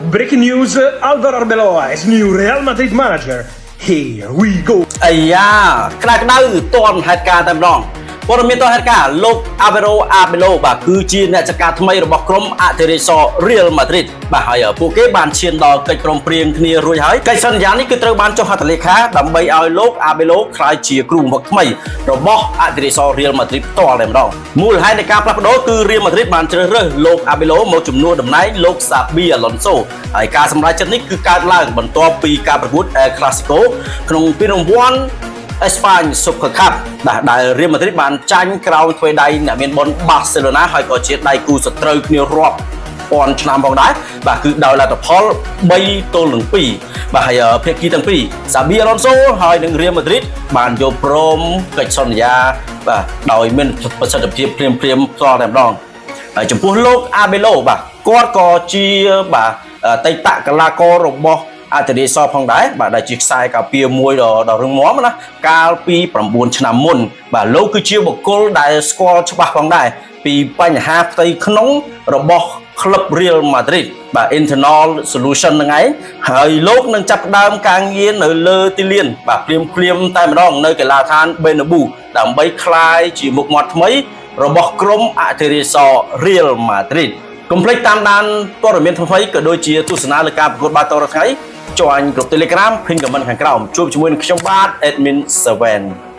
Breaking news, Alvaro Arbeloa is new Real Madrid manager. Here we go. អាយ៉ាក្តៅក្តៅតនហេតុការណ៍តែម្ដងព័ត៌មានតនហេតុការណ៍លោកអាវេរ៉ូអាបេឡូបាទគឺជាអ្នកចាត់ការថ្មីរបស់ក្រុមអធិរាជស Real Madrid បាទហើយពួកគេបានឈានដល់កិច្ចព្រមព្រៀងគ្នារួចហើយកិច្ចសន្យានេះគឺត្រូវបានចុះហត្ថលេខាដើម្បីឲ្យលោកអាបេឡូក្លាយជាគ្រូបង្វឹកថ្មីរបស់អធិរាជស Real Madrid ផ្ទាល់តែម្ដងមូលហេតុនៃការផ្លាស់ប្ដូរគឺ Real Madrid បានជ្រើសរើសលោកអាបេឡូមកជំនួសតំណែងលោកសាប៊ីអាឡុនសូហើយការសម្រេចចិត្តនេះគឺកើតឡើងបន្ទាប់ពីការប្រកួត El Clasico ក្នុងពានរង្វាន់ អេស្ប៉ាញ Super Cup បាទដែលរៀលម៉ាឌ្រីតបានចាញ់ក្រោមទ្វេដៃអ្នកមានបុណ្យបាសេឡូណាហើយក៏ជាដៃគូសត្រូវគ្នារាប់ពាន់ឆ្នាំផងដែរបាទគឺដោយលទ្ធផល3ទល់នឹង2បាទហើយភាគីទាំងពីរសាប៊ីអាឡុនសូហើយនិងរៀលម៉ាឌ្រីតបានយកព្រមកិច្ចសន្យាបាទដោយមានប្រសិទ្ធភាពភ្លាមៗផ្ទាល់តែម្ដងហើយចំពោះលោកអាបេឡូបាទគាត់ក៏ជាបាទអតីតកីឡាកររបស់អធិរាជសផងដែរបាទដែលជាខ្សែការពារមួយដ៏ដ៏រឹងមាំណាកាលពី9ឆ្នាំមុនបាទលោកគឺជាបុគ្គលដែលស្គាល់ច្បាស់ផងដែរពីបញ្ហាផ្ទៃក្នុងរបស់ក្លឹប Real Madrid បាទ internal solution ហ្នឹងឯងហើយលោកនឹងចាប់ផ្ដើមការងារនៅលើទីលានបាទភ្លាមភ្លាមតែម្ដងនៅកីឡាដ្ឋាន Bernabeu ដើម្បីក្លាយជាមុខមាត់ថ្មីរបស់ក្រុមអធិរាជស Real Madrid កុំភ្លេចតាមដានព័ត៌មានថ្មីៗក៏ដូចជាទស្សនាលើការប្រកួតបាល់ទាត់រាល់ថ្ងៃ join ក្រុម Telegram pin comment ខាងក្រោមជួបជាមួយនឹងខ្ញុំបាទ Admin 7.